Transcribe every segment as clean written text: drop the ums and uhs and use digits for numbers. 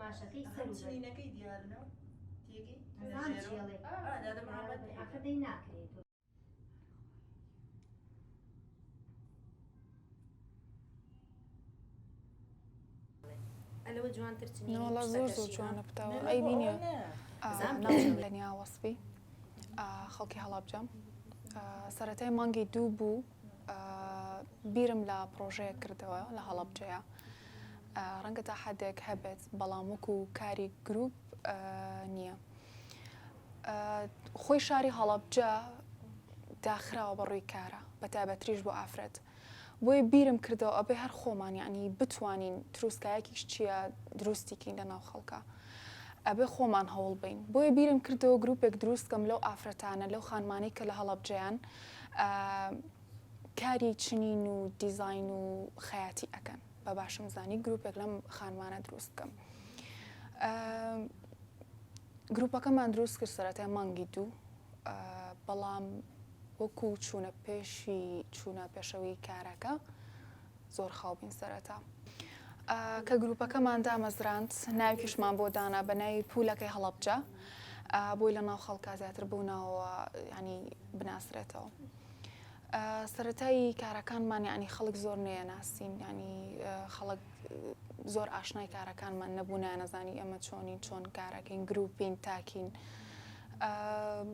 قوماشەکەی سەر و چنینەکەی دیارنە تێگەی ئاخر دەی ناکرێت. ئەلەوە جوانتر چنینی نەوەڵا زۆر زۆر پشتەکەشی ها جوانە پتەوە نە نە ئەی بۆ بینیە ئەوە نە زام ناوم پێ لەنیا وەسفی خەڵکی هەڵەبجەم سەرەتای مانگی دوو بوو بیرم لە پڕۆژەیەک کردەوە لە هەڵەبجەیە ڕەنگە تا حدێک هەبێت بەڵام وەکو کاری گروپ نییە خۆی شاری هەڵەبجە داخراوە بە ڕووی کارە بە تایبەتریش بۆ ئافرەت بۆیە بیرم کردەوە ئەبێ هەر خۆمان یەعنی بتوانین تروسکایەکیش چییە دروستی کەین لە ناو خەڵکا ئەبێ خۆمان هەوڵ بەین بۆیە بیرم کردەوە گروپێک دروست کەم لەو ئافرەتانە لەو خانمانەی کە لە هەڵەبجەیان کاری چنین و دیزاین و خەیاتی ئەکەن بە باشم زانی گروپێک لەم خانمانە دروست بکەم گروپەکەمان دروست کرد سەرەتای مانگی دوو بەڵام وەکو چوونە پێشی چوونە پێشەوەی کارەکە زۆر خاو بین سەرەتا کە گروپەکەمان دامەزراند ناوێکیشمان بۆ دانا بە ناوی پولەکەی هەڵەبجە بۆی لە ناو خەڵکا زیاتر بەو ناوەوە ینی بناسرێتەوە. سەرەتای کارەکانمان یعنی خەڵک زۆر نەیەناسین ینی خەڵک زۆر ئاشنای کارەکانمان نەبوو نانەزانی ئێمە چۆنین چۆن کارەکەین گروپین تاکین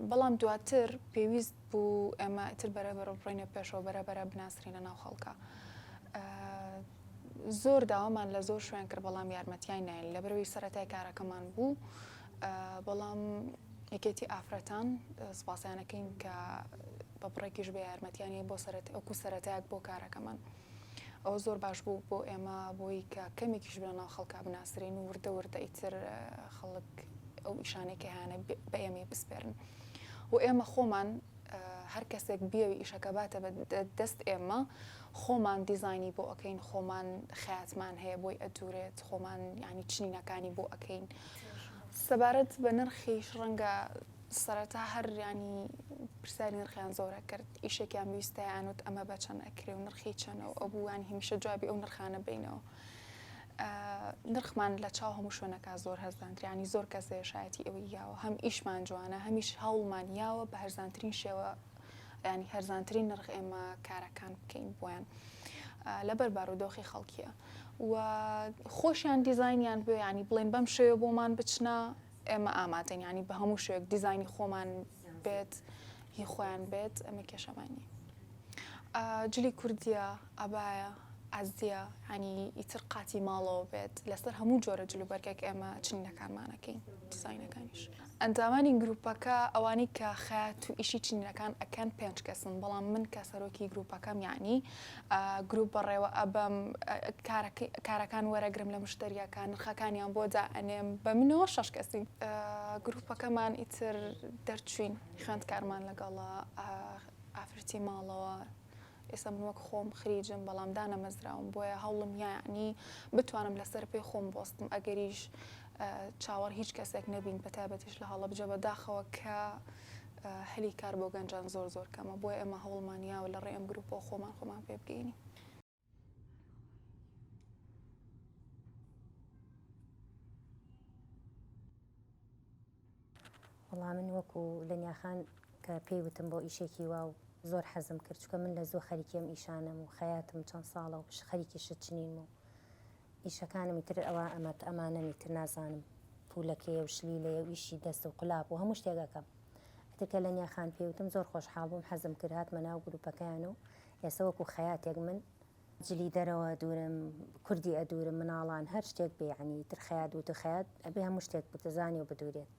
بەڵام دواتر پێویست بوو ئێمە ئیتر بەرە بەرە بڕۆینە پێشەوە بەرە بەرە بناسرینە ناو خەڵکە زۆر داوامان لە زۆر شوێن کرد بەڵام یارمەتیان ناین لەبەرەوەی سەرەتای کارەکەمان بوو بەڵام یەکێتی ئافرەتان سپاسیانەکەین کە بە بڕێکیش بە یارمەتیانی بۆ سەرەت ئەوکو سەرەتایەک بۆ کارەکەمان ئەوە زۆر باش بوو بۆ ئێمە بۆی کە کەمێکیش بە ناو خەڵکا بناسرین و وردە وردە ئیتر خەڵک ئەو ئیشانەی کە هەیانە بە ئێمەی بسپێرن و ئێمە خۆمان هەر کەسێک بیەوی ئیشەکە باتە بە دەست ئێمە خۆمان دیزاینی بۆ ئەکەین خۆمان خەیاتمان هەیە بۆی ئەدورێت خۆمان ینی چنینەکانی بۆ ئەکەین سەبارەت بە نرخیش ڕەنگە سەرەتا هەر ینی پرسیاری نرخیان زۆرە کرد ئیشێکیان ویستایان وت ئەمە بە چەند ئەکرێ و نرخی چەنە و ئەبووان هەمیشە جوابی ئەو نرخانە بینەوە نرخمان لە چاو هەموو شوێنەکە زۆر هەرزانتر ینی زۆر کەس هەیە شایەتی ئەوەی یاوە هەم ئیشمان جوانە هەمیش هەوڵمان یاوە بە هەرزانترین شێوە ینی هەرزانترین نرخ ئێمە کارەکان بکەین بۆیان لەبەر بارودۆخی خەڵکیە و خۆشیان دیزاینیان بێ ینی بڵێن بەم شێوە بۆمان بچنە ئێمە ئامادەین ینی بە هەموو شێوەیەک دیزاینی خۆمان بێت هی خۆیان بێت ئەمە کێشەمان نیە جلی کوردیە عەبایە عەزیە یانی ئیتر قاتی ماڵەوە بێت لەسەر هەموو جۆرە جلوبەرگێک ئێمە چنینەکانمانەکەین دیزاینەکانیش. ئەندامانی گروپەکە ئەوانەی کە خەیات و ئیشی چنینەکان ئەکەن پێنج کەسن بەڵام من کە سەرۆکی گروپەکەم یانی گروپ بەڕێوە ئەبەم کارەکان وەرەگرم لە مشتەریەکان نرخەکانیان بۆ دائەنێم بە منەوە شەش کەسین. گروپەکەمان ئیتر دەرچوین خوێندکارمان لەگەڵە ئافرەتی ماڵەوە ئێستا من وەک خۆم خریجم بەڵام دانەمەزراوم بۆیە هەوڵم یانی بتوانم لەسەر پێی خۆم بۆستم ئەگەریش چاوەڕ هیچ کەسێک نەبین بە تایبەتیش لە هەڵەبجە بەداخەوە کە هەلی کار بۆ گەنجان زۆر زۆر کەمە بۆیە ئێمە هەوڵمان یاوە لە ڕێی ئەم گروپەوە خۆمان خۆمان پێ بگەینین. وەڵا من وەکو لەنیا خان کە پێی وتم بۆ ئیشێکی وا و زۆر حەزم کرد چونکە من لە زوو خەریکی ئەم ئیشانەم و خەیاتم چەند ساڵە و خەریکی شت چنینم و ئیشەکانم ئیتر ئەوە ئەمە ئەمانەم ئیتر نازانم پولەکەیە و شلیلەیە و ئیشی دەست و قولاپ و هەموو شتێک ئەکەم ئیتر کە لەنیا خان پێی وتم زۆر خۆشحاڵ بووم حەزم کرد هاتمە ناو گروپەکەیان و ئێستا وەکو خەیاتێک من جلی دەرەوە ئەدوورم کوردی ئەدوورم مناڵان هەر شتێک بێ یعنی تر خەیات وتو خەیات ئەبێ هەموو شتێک بتزانی و بدورێت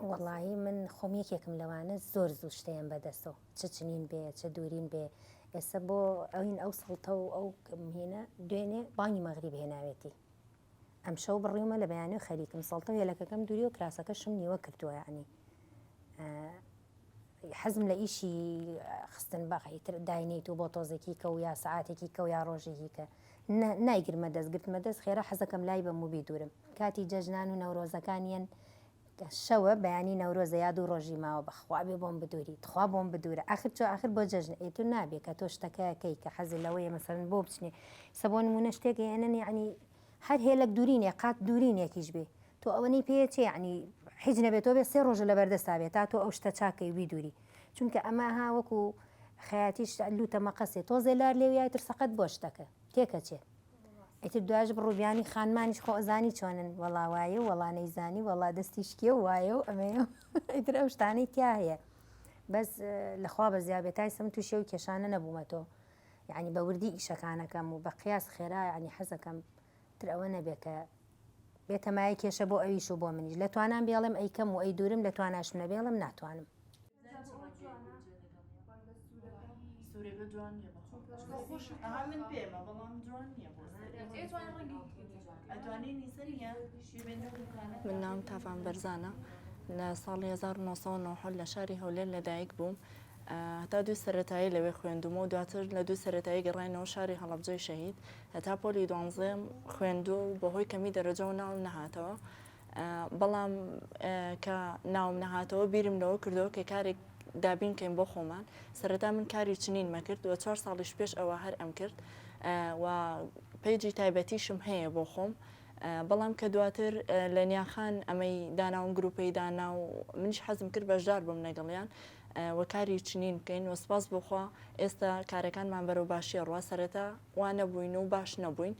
وەڵایی من خۆم یەکێکم لەوانە زۆر زوو شتەیەم بەدەستەوە چ چنین بێ چ دوورین بێ ئێستا بۆ ئەوین ئەو سەڵتە و ئەو هینە دوێنێ بانگی مەغریب هێناوێتی ئەمشەو بڕیومە لە بەیانی خەریکم سەڵتە و هێلەکەکەم دووری و کراسەکەشم نیوە کردووە یعنی حەزم لە ئیشی خستن باخ ئیتر داینیت و بۆ تۆزێکی کە و یا سەعاتێکی کە و یا ڕۆژێکی کە نایگرمە دەست گرتمە دەست خێرا حەزەکەم لای بەم و بیدورم کاتی جەژنان و نەورۆزەکان یەن شەوە بەیانی نەورۆزە یا دوو ڕۆژی ماوە بەخوا بێ بۆم بدوری تخوا بۆم بدورە ئاخر چۆ ئاخر بۆ جەژن ئێ تو نابێ کە تۆ شتەکەکەی کە حەزی لەوەیە مەسەلەن بۆ بچنێ سە بۆ نمونە شتێک هێنن یعنی. هەر هێلەک دورینێ قات دورینێکیش بێ تۆ ئەوەنەی پێ چێ یعنی حیچ نەبێت تۆ بێ سێ ڕۆژە لەبەردەستا بێ تا تۆ ئەو شتە چاکەی بیدوری چونکە ئەمە ها وەکو خەیاتیش لوتە مەقەسێ تۆزێ لار لێویای تر سەقەت بۆ شتەکە تێکەچێ ئیتر دوایش بڕوبیانی خانمانیش خۆ ئەزانی چۆنن وەڵا وایە و وەڵا نەیزانی وەڵا دەستی شکێ و وایە و ئەمەیە ئیتر ئەو شتانەی تیا هەیە بەس لەخوا بەزیا بێت تا ئێستا من تووشی ئەو کێشانە نەبوومەتەوە یعنی بە وردی ئیشەکانەکەم و بە قیاس خێرا یعنی حەزەکەم تر ئەوە نەبێ کە بێتە مایەی کێشە بۆ ئەویش و بۆ منیش لە توانام بێڵێم ئەیکەم و ئەی دوورم لە تواناشم نەبێڵم ناتوانم. من ناوم تاڤان بەرزانە لە ساڵی 1990 لە شاری هەولێر لەدایک بووم هەتا دوو سەرەتایی لەوێ خوێندوومە و دواتر لە دوو سەرەتایی گەڕاینەوە شاری هەڵەبجەی شەهید هەتا پۆلی دوانزەم خوێندووە و بەهۆی کەمی دەرەجەوە ناوم نەهاتەوە بەڵام کە ناوم نەهاتەوە بیرم لەوە کردەوە کە کارێک دابین کەین بۆ خۆمان سەرەتا من کاری چنینمە کرد و چوار ساڵیش پێش ئەوە هەر ئەم کرد و page ی تایبەتیشم هەیە بۆ خۆم بەڵام کە دواتر لە نیاخان ئەمەی داناوم گروپەی دانا و منیش حەزم کرد بەشدار بم لەگەڵیان و کاری چنین بکەین و سپاس بۆ خوا ئێستا کارەکانمان بەرەو باشی ئەڕوا سەرەتا وا نەبووین و باش نەبووین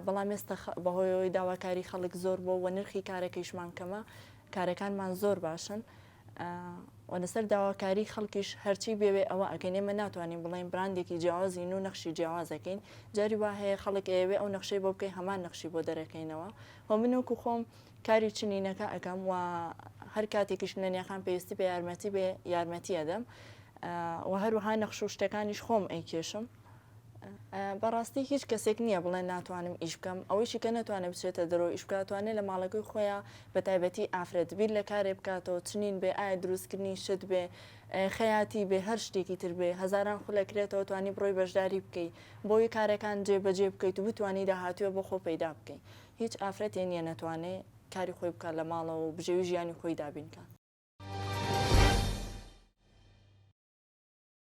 بەڵام ئێستا بەهۆی داواکاری خەڵک زۆر بۆ و نرخی کارەکەیشمان کەمە کارەکانمان زۆر باشن و لەسەر داواکاری خەڵکیش هەرچی بێوێ ئەوە ئەکەین ئێمە ناتوانین بڵێین براندێکی جیاوازین و نەخشی جیاواز ئەکەین جاری وا هەیە خەڵک ئەیەوێ ئەو نەخشەی بۆ بکەی هەمان نەخشی بۆ دەرەکەینەوە و من وەکو خۆم کاری چنینەکە ئەکەم و هەر کاتێکیش لە نیاخان پێویستی بە یارمەتی بێ یارمەتی ئەدەم و هەروەها نەخش و شتەکانیش خۆم ئەیکێشم. بەڕاستی هیچ کەسێک نییە بڵێ ناتوانم ئیش بکەم، ئەوەیشی کە نەتوانێ بچێتە دەرەوە ئیش بکات توانێ لە ماڵەکەی خۆیا بە تایبەتی ئافرەت بیر لە کارێ بکاتەوە چنین بێ ئایا دروستکردنی شت بێ خەیاتی بێ هەر شتێکی تر بێ هەزاران خولە کرێتەوە توانی بڕۆی بەشداری بکەی بۆی کارەکان جێ بەجێ بکەیت و بتوانی داهاتووێ بۆ خۆ پەیدا بکەی هیچ ئافرەتێ نییە نەتوانێ کاری خۆی بکات لە ماڵەوە و بژێوی ژیانی خۆی دابین کات.